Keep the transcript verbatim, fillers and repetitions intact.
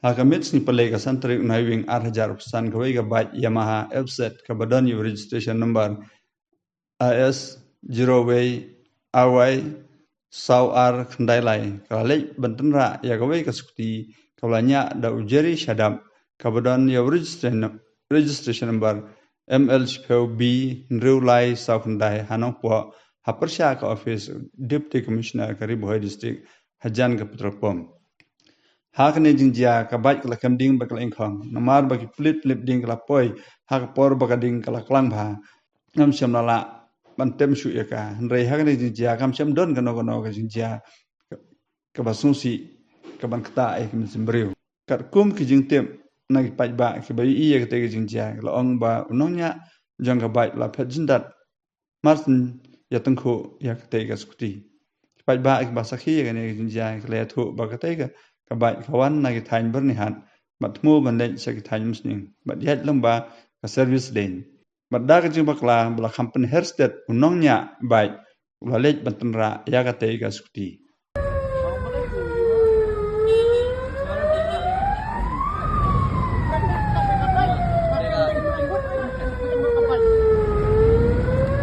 Ha ka miet sngi Palei ka san tarik Naiwieng ar hajar arphew san, kawei ka bike Yamaha F Z kaba don ïa u registration number A S zero wei A Y saw ar khyndai lai ka la leit ban tynrah ïa kawei ka skuti kaba la ñiah da u Jerry Shadap kaba don ïa u registration, registration number M L shiphew B hynriew lai saw khyndai ha Nongpoh, ha pyrshah ka office Deputy Commissioner ka Ri Bhoi District, hajan ka petrol pump. Ha kane jingjia ka bike ka la kem ding bad ka la ingkhong, namar ba ki pulit lip ding ka la poi ha ka por ba ka ding ka la klang bha. Ngam shym la lah ban tem shuh ïa ka, hynrei ha kane jingjia kam shym don kano kano ka jingjia kaba sngewsih kaban ktah ïa ka mynsiem briew. Katkum ki jingtip na ki paidbah kiba ïohi ïa katei ka jingjia, ki la ong ba u nongñiah jong ka bike la phet jyndat mar syn ïa tyngkhuh ïa katei ka skuti. Ki paidbah kiba sakhi ïa kane ka jingjia ki la ïathuh ba katei ka, ka bike ka wan na ki thaiñ Byrnihat bad thmu ban leit sha ki thaiñ Umsning bad ïaid lyngba ka service lane. Bad da ka jingbakla ba la kham pynher stet u nongñiah bike u la leit ban tynrah ïa katei ka skuti.